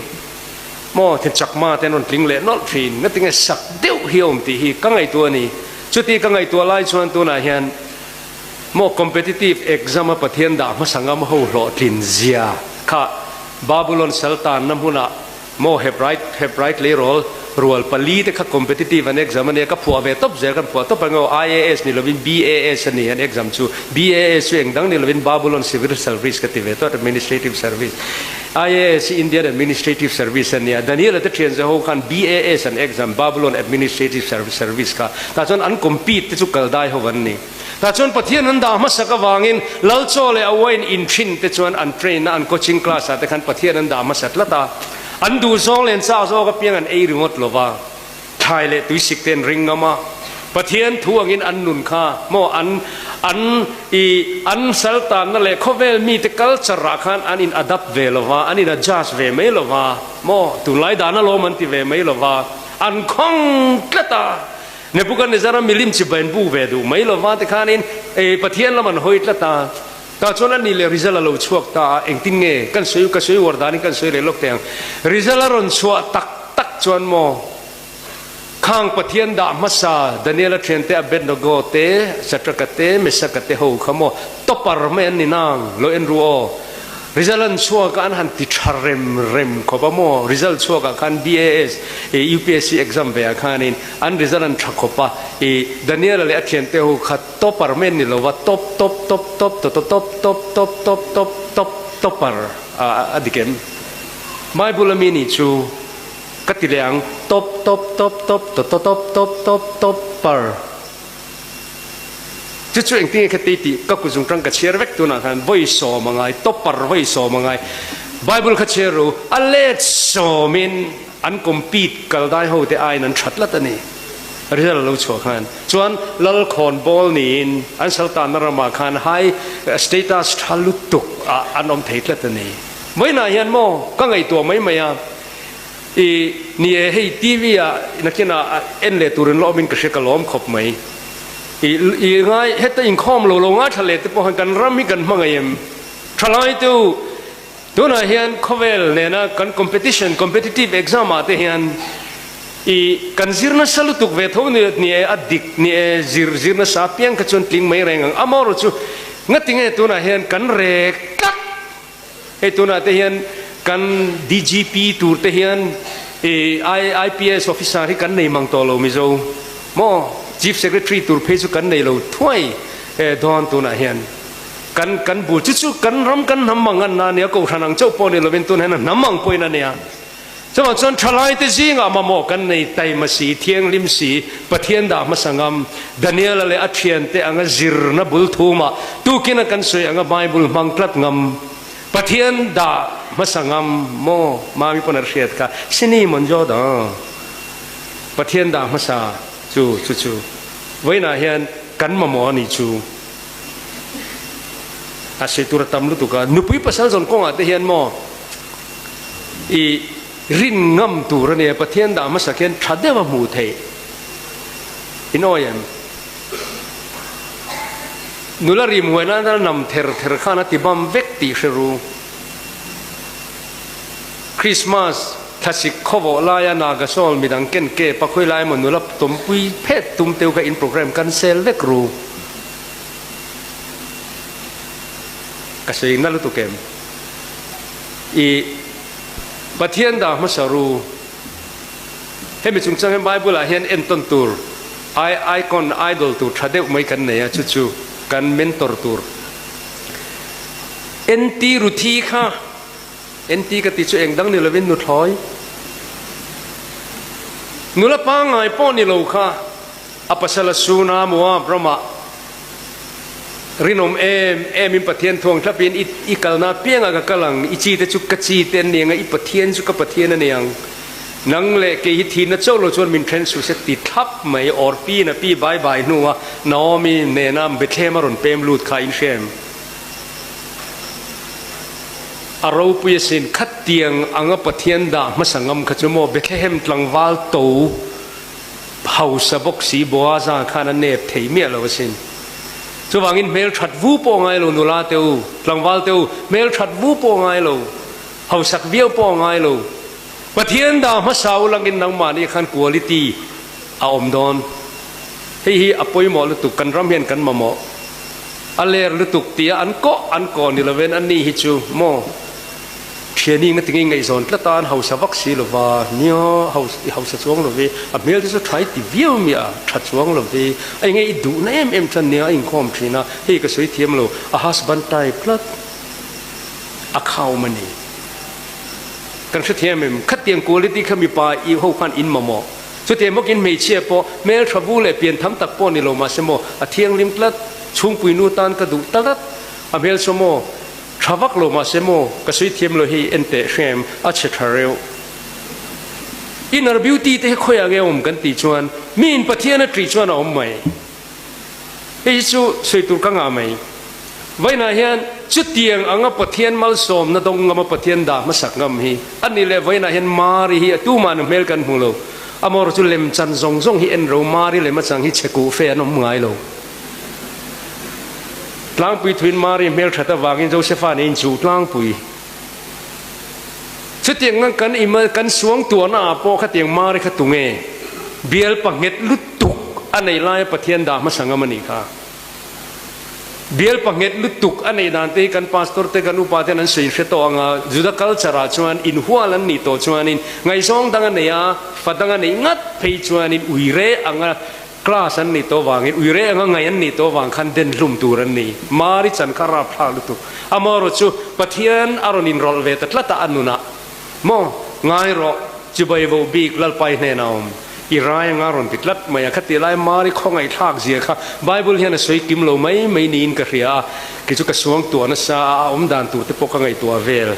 maw the Chakma te an rawn tling leh nawlh thin. Ngati nge sak deuh hi a awm tih hi ka ngaihtuah a ni. Chuti ka ngaihtuah lai chuan tunah hian Maw competitive exam a Pathian dah hmasa ngam ho hlawhtlin zia kha Babulon saltanna hmunah maw Hebrai Hebrai tleirawl rual pali te kha competitive an exam a nia ka phuah ve tawp zel kan phuah tawp ang aw IAS ni lovin BAS a ni an exam chu BAS chu engdang ni lovin Babulon Civil Service ka ti ve tawt Administrative Service IAS hi Indian Administrative Service a nia Daniel-a te thian ze ho khan BAS an exam Babulon Administrative Service kha tah chuan an compete te chu kal dai ho an ni. Tah chuan Pathian an dah hmasak avangin Lal chaw leh a wine in thin te chuan an train na an coaching class ah te khan Pathian an dah hmasa tlat a, an duh zawng leh an chak zawk apiang an ei ringawt lo va, thlai leh tuisik te an ring ngam a, Pathian thu angin an nun kha maw an an i an saltanna leh khawvel mite culture ah khan an in adapt ve lo va, an in adjust ve mai lo va, maw tunlai dan alawm an ti ve mai lo va, an khawng tlat a. Nebuchadnezzar-a milim chi bain bu ve duh mai lova ti khanin ei Pathian lam an hawi tlat a, tah chuan ani leh result a lo chhuak ta a, engtin nge kan sawi ka sawi uar danin kan sawi leh lawk teh ang. Result a rawn chhuah tak tak chuan maw khang Pathian dah hmasa Daniel-a thiante Abednego te, Shadrach-a te, Meshach-a te ho kha maw topper mai an ni nang lo en ru aw. Result an chhuak a an han ti tha rem rem khawp a maw? Result chhuak ah khan BAS i UPSC exam ve ah khanin an result an tha khawp a i Daniel-a leh a thiante ho kha topper mai an ni lo va top top top top to to top top top top top top topper a a dik em? Bible ami nih chu ka ti leh ang top top top top to to top top top topper. Chu chu engtin nge kha tei tih ka kut zung tang ka chhiar vek tunah khan vawi sawm a ngai, topper vawi sawm a ngai. Bible kha chhiar ru, a let sawmin an compete kal dai ho te aiin an that tlat a ni. Result a lo chhuah khan chuan Lalkhawn bawl niin an saltanna ramah khan high status tha lutuk ah an awm thei tlat a ni. Vawiinah hian maw ka ngaihtuah mai mai a. I ni e, hei TV ah nakinah en leh turin la awmin ka hria ka lawm khawp mai. I i ngai heta inkhawm lo lo ngaithla leh te pawh han kan ram hi kan hmangaih em? Thalai tu tunah hian khawvel nena kan competition competitive exam ah te hian i kan zir nasa lutuk ve tho ni ni e a dik ni e zir zir nasa apiang kha chuan tling mai reng ang amaherawhchu chu ngatinge tunah hian kan rek tlat Hei tunah te hian kan DGP tur te hian i IPS officer hi kan nei mang tawh lo Mizo maw? Chief Secretary tur phei chu kan nei lo thuai dawn tunah hian kan kan bul chu chu kan ram kan hnam mang an na nia kohhran ang chauh pawh ni lovin tunah hian a hnam ang pawhin a nia. Chuvang chuan thalaite zingah mamawh kan nei taima si, thianghlim si, Pathian dah hmasa ngam, Daniela leh a thiante anga zirna bul thumah tukina kan sawi anga Bible hmang tlat ngam, Pathian dah hmasa ngam maw? Mami pawn a hriat kha, Sini mawn zawt ang. Pathian dah hmasa chu chu chu vawiinah hian kan mamawh a nih chu. A sawi tur a tam lutuk a, nupui pasal zawn kawngah te hian maw? I rin ngam tur a nia, Pathian dah hmasa khian tha deuh a hmuh theih. In awi em? Nula rim huai nan a nam ther ther khan a ti bam vek tih hre ru. Christmas thlasik khawvawh laia Nagasol midang ken ke pakhawi lai emaw nula tawmpui phet tum teu kha in program cancel vek ru. Ka sawi na lutuk em? I Pathian dah hmasa ru. Hemi chungchang hian Bible ah hian entawn tur, icon, idol tur tha deuh mai kan nei a, chu chu kan mentor tur. NT Ruthi kha, NT ka ti chu eng dang ni lovin nuthlawi. Nula pangngai pawh ni lo kha a pasal a sun a, Moab ramah rinawm em em in Pathian thuang thlap in i kalna apiangah ka kal ang, i chi te chu ka chi te an ni ang a, i Pathian chu ka Pathian a ni ang. Nang leh kei hi thihna chauh lo chuan min then suh se ti thlap mai Orpi in a pi bai bai hnua Naomi nena Bethlehem a rawn pem lut kha in hria em? A ropui asin, khatiang anga Pathian dah hmasa ngam kha chu maw Bethlehem tlangval to hausa bawk si Boaza khan a nep thei miah lo asin. Chuvangin hmelthat vu pawh ngai lo nula te u, tlangval te u, hmelthat vu pawh ngai lo, hausak viau pawh ngai lo. Pathian dah hmasa u langin nangmahni khan quality a awm dawn. Hei hi a pawimawh lutuk, kan ram hian kan mamawh. A ler lutuk tia an kawh an kawh ni lovin ani hi chu maw thiani nga tinge ngaihzawn tlat a, an hausa vak si lova, nia i hausa chuang lovi, a hmel te chu tha i ti viau mi a, tha chuang lovi, a enge i duhna em em chuan nia a inkhawm thin a, hei ka sawi thiam lo, a husband type tlat a khawm a ni. Kan hrethiam em? Khatiang quality kha mipa i ho khan in mamawh. Chutiang bawkin hmeichhia pawh hmel tha vu leh pian tham tak pawh ni lo mahse maw a thianghlim tlat, chhungpui nu tan ka duh tlat a hmel saw maw tha vak lo mahse maw ka sawi thiam lo hei en teh hrem a chhe tha reuh. Inner beauty te hi khawiah nge awm kan tih chuan miin Pathian a ṭih chuan a awm mai. Hei hi chu sawi tur ka ngah mai. Vawiinah hian chutiang anga Pathian malsawmna dawng ngama Pathian dah hmasak ngam hi a ni leh vawiinah hian Mari hi a tumah nu hmel kan hmu lo. Amaherawhchu chu lemchan zawng zawng hi en ro Mari lem achang hi chhe kuh fe an awm ngai lo. Tlangpui thuin Mari hmel that avangin Josepha nen inchuh tlangpui. Chutiang ang kan im kan suang tuahna ah pawh khatiang Mari kha tunge bial panghet lutuk a nei laia Pathian dah hmasa ngam a nih kha. Bial panghet lutuk a neih dan te hi kan pastor te kan upa ten an sawi hre tawh ang a, Juda culture ah chuan inhual an nih tawh chuanin ngaihzawng dang a nei a, fa dang a neih ngat phei chuanin uire anga Class an nih tawh vangin uire anga ngaih an nih tawh vang khan den hlum tur an ni. Mari chan kha rapthlak lutuk. Amaherawh chu Pathian a rawn inrawlh ve ta tlat a a nunah. Maw? Ngai rawh, chibai voh bik Lalpai hnenah a awm. I rai anga rawn ti tlat mai a. Khatih lai Mari khawngaihthlak zia kha Bible hian a sawi kim lo mai mai niin ka hria a. Kei chu ka suang tuah nasa a, a awm dan tur te pawh ka ngaihtuah vel.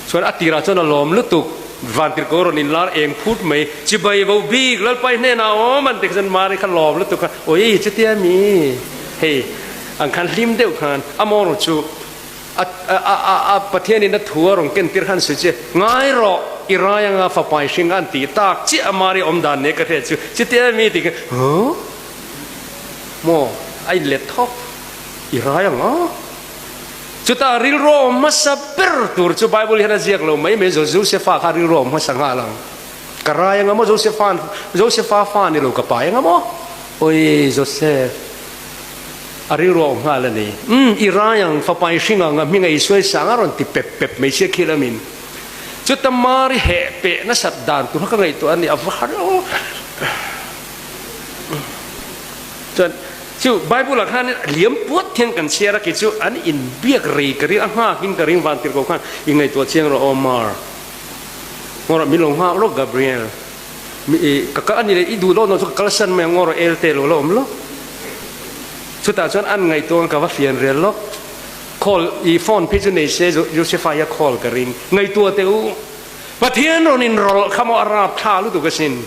Chuan a tirah chuan a lawm lutuk, Vantirhko rawn inlar eng phut mai, chibai vo bik Lalpai hnenah awm an ti kha chuan Mari kha lawm lutuk a, Oi chutia mi hei ang khan hlim deuh khan a mawng chu a a a a Pathianin a thu a rawn ken tir khan sawi che, ngai rawh i rai anga fapai hring an tih tak chiah a Mari awm dan nen ka hriat chu chutia mi ti kha huh maw a inlet thawk i rai anga. Chutah rilru awm hmasa ber tur chu Bible hian a ziak lo mai mai, Josefa kha rilru awm hmasa nghal ang. Ka rai anga maw Josefa, Josefa fa ni lo ka pai anga maw? Oi Josef, a rilru awm nghal a ni. Umm, i rai ang, fapa i hring ang, a hming a i suai sang a rawn ti pep pep mai sia khi lamin. Chuta Mari heh peh nasat dan tur kha ka ngaihtuah a ni, a va har aw. Chuan Chu Bible ah khan liam puat hian kan chhiar a, kei chu an inbiak rei ka ring a, nghak in ka ring van tir ko khan i ngaihtuah chiang rawh aw Mar. Ngaw rawh min lo nghak lawk Gabriel. Mi i ka kal ani leh i duh loh nawh chu ka kalsan mai ang ngaw rawh el te lo la awm lawk. Chutah chuan an ngaihtuah ang ka va fian rel lawk. Call i phone phei chu nei se Josepha hi a call ka ring. Ngaihtuah teh u. Pathian rawn inrawlh kha maw a rapthla lutuk asin.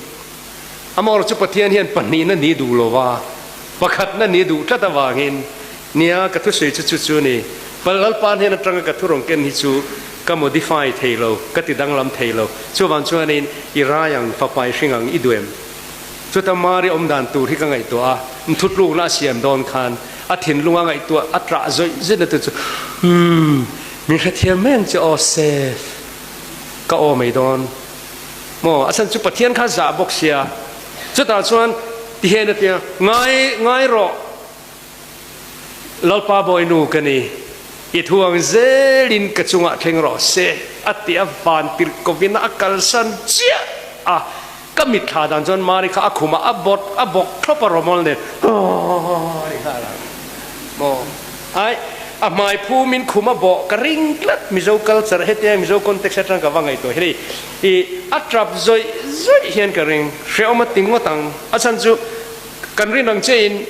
Amaherawh chu Pathian hian pahnihna ni duh lova pakhatna ni duh tlat avangin nia ka thusawi chu chu chu ni. Lalpa hnen atanga ka thurawn ken hi chu ka modify thei lo, ka ti danglam thei lo. Chuvang chuanin i rai ang, fapa i hring ang, i duh em? Chuta Mari awm dan tur hi ka ngaihtuah a, nthutlukna a siam dawn khan a thinlunga ngaihtuah a ṭah zawih zawih na te chu, Umm, min hrethiam mai ang che aw, Seth, ka aw mai dawn. Maw, a chhan chu Pathian kha zah bawk sia. Chutah chuan ti hian a ti a, Ngai, ngai rawh, Lalpa Bawinu ka ni, i thu ang zelin ka chungah thleng rawh se, a ti a, van tirhkovin a kalsan chiah a. Ka mitthla dan chuan Mari kha a khumah a bawt, a bawk thlawp a rawmawl nen, Aww, a ni nghal ang. Maw, ai, a hmai phumin khum a bawh ka ring tlat, Mizo culture hetia Mizo context atang ka va ngaihtuah hi hei, i a tap zawih zawih hian ka ring. Hrehawm a ti ngawt ang. A chhan chu kan rin ang che in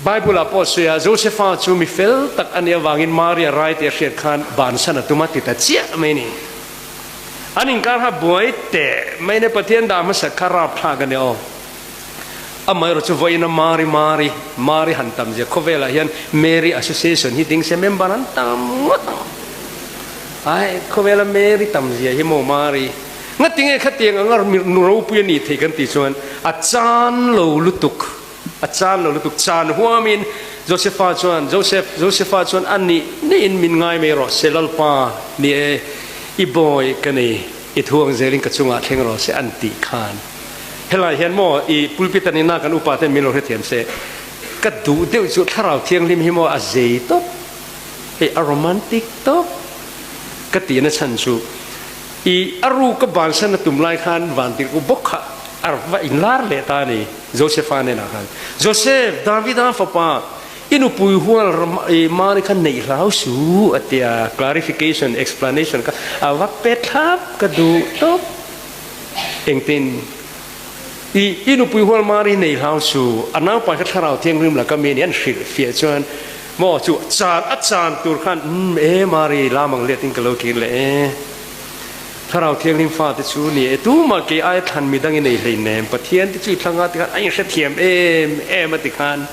Bible ah pawh sawi a, Josepha chu mi fel tak a nih avangin Maria rai tih a hriat khan bansan a tum a ti ta chiah mai ni. An inkar kha buai teh mai nia Pathian dah hmasa kha rapthlak a ni aw. Amaherawh chu vawiina Mari Mari Mari han tam zia khawvelah hian Mary Association hi ding se member an tam ngawt ang. Ai khawvela Mary tam zia hi maw Mari ngatinge khatiang anga nu ropui a nih theih kan tih chuan a chan lo lutuk. A chan lo lutuk chan huamin Josepha chuan, Joseph, Josepha chuan a nih nihin min ngai mai rawh se, Lalpa, ni e, i bawi ka nei, i thu ang zelin ka chungah thleng rawh se an tih khan. Helai hian maw i pulpit a nihna kan upa ten min lo hrethiam se, ka duh deuh chu Thlarau Thianghlim hi maw a zei tawp, hei a romantic tawp ka tihna chhan chu I a ru ka bansan a tum lai khan vantirhku bawk kha a va inlar leh ta a ni, Josepha hnenah khan. Joseph, Davida fapa, i nupui hual i Mari kha neih hlau su, a ti a. Clarification, explanation kha a va pe thlap ka duh tawp. Engtin? I i nupui hual Mari neih hlau su, a naupai kha Thlarau Thianghlim laka mi a ni, an hrilh fiah chuan maw chu chan a chan tur khan umm e Mari lam ang let in ka lo kir leh e. Thlarau Thianghlim fate chu ni e tumah kei aia thlan mi dang i nei hlei nem Pathian te chu i thlang a tikhan a inhrethiam em em a tikhan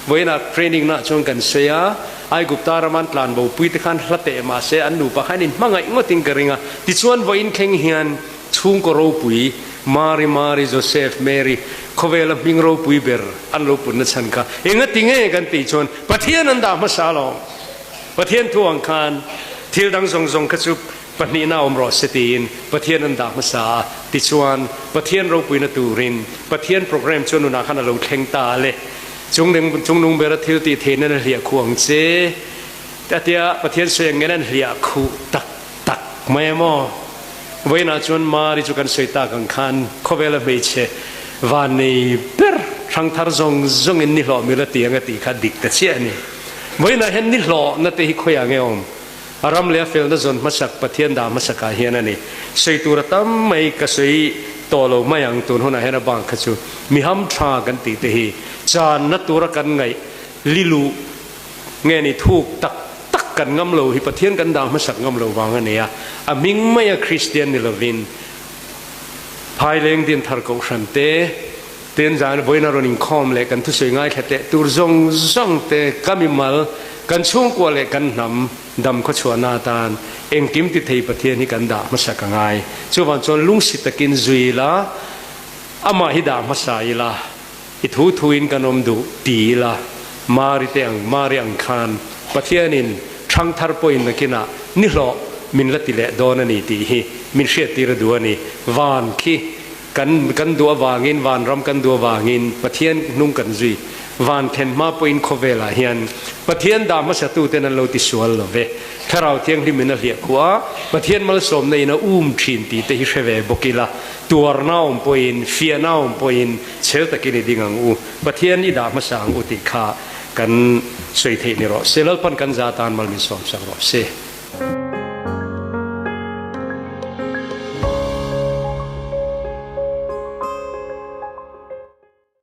vawiinah training nah chuan kan sawi a Aigupta rama an tlan bo pui te khan hla teh mahse an nupa khan inhmangaih ngawtin ka ring a tichuan vawiin thleng hian Chhungkaw ropui, Mari, Mari, Joseph, Mary, khawvela hming ropui ber an lo putna chhan kha engati nge kan tih chuan Pathian an dah hmasa alawm. Pathian thu ang khan thil dang zawng zawng kha chu pahnihna awm rawh se tiin Pathian an dah hmasa a, tichuan Pathian ropuina turin Pathian program chu nunah khan a lo thleng ta a le. Chung chungnung bera thil tih theihna na hliah khuh ang che a tia Pathian sawi ang ngen an hliah khuh tak tak mai a maw? Vawiinah chuan Mari chu kan sawi tak ang khan khawvela hmeichhe van nei ber hrangthar zawng zawngin ni hlawh mila ti ang a tih kha dik ta chiah a ni. Vawiinah hian ni hlawhna te hi khawiah nge awm? A ram leh a felna zawn hmasak Pathian dah hmasakah hian a ni. Sawi tur a tam mai ka sawi tawh lo mai ang tun hunah hian a bang kha chu mi hamtha kan tih te hi channa tura kan ngaih liluh Nge ni thuk tak tak kan ngam lo hi Pathian kan dah hmasak ngam lo vang a ni a, a hming maia Kristian ni lovin Phaileng Dinthar Kohhran te, ten zan vawiin a rawn inkhawm leh kan thusawi ngaithla teh tur zawng zawng te ka mimal, kan chhungkua leh kan hnam dam khawchhuahna atan engkim ti thei Pathian hi kan dah hmasak a ngai. Chuvang chuan lungsi takin zui ila, amah hi dah hmasa ila, I thu thuin kan awm duh ti ila, Mari te ang, Mari ang khan Pathianin ṭhangthar pawhin nakinah nihlawh min la ti leh dawn a ni tih hi min hriattir a duh a ni. Van khi kan kan duh avangin, vanram kan duh avangin Pathian hnung kan zui. Van thlen hma pawhin khawvelah hian Pathian dah hmasatuten an lo ti sual lo ve. Thlarau Thianghlimin a hliah khuh a, Pathian malsawmna in a um ṭhin tih te hi hre ve bawk ila, tuarna awm pawhin, fiahna awm pawhin, Chhel takin i ding ang u, Pathian i dah hmasa ang u tih kha kan sawi theih ni rawh se. Lalpan kan za tan mal min sawmsak rawh se.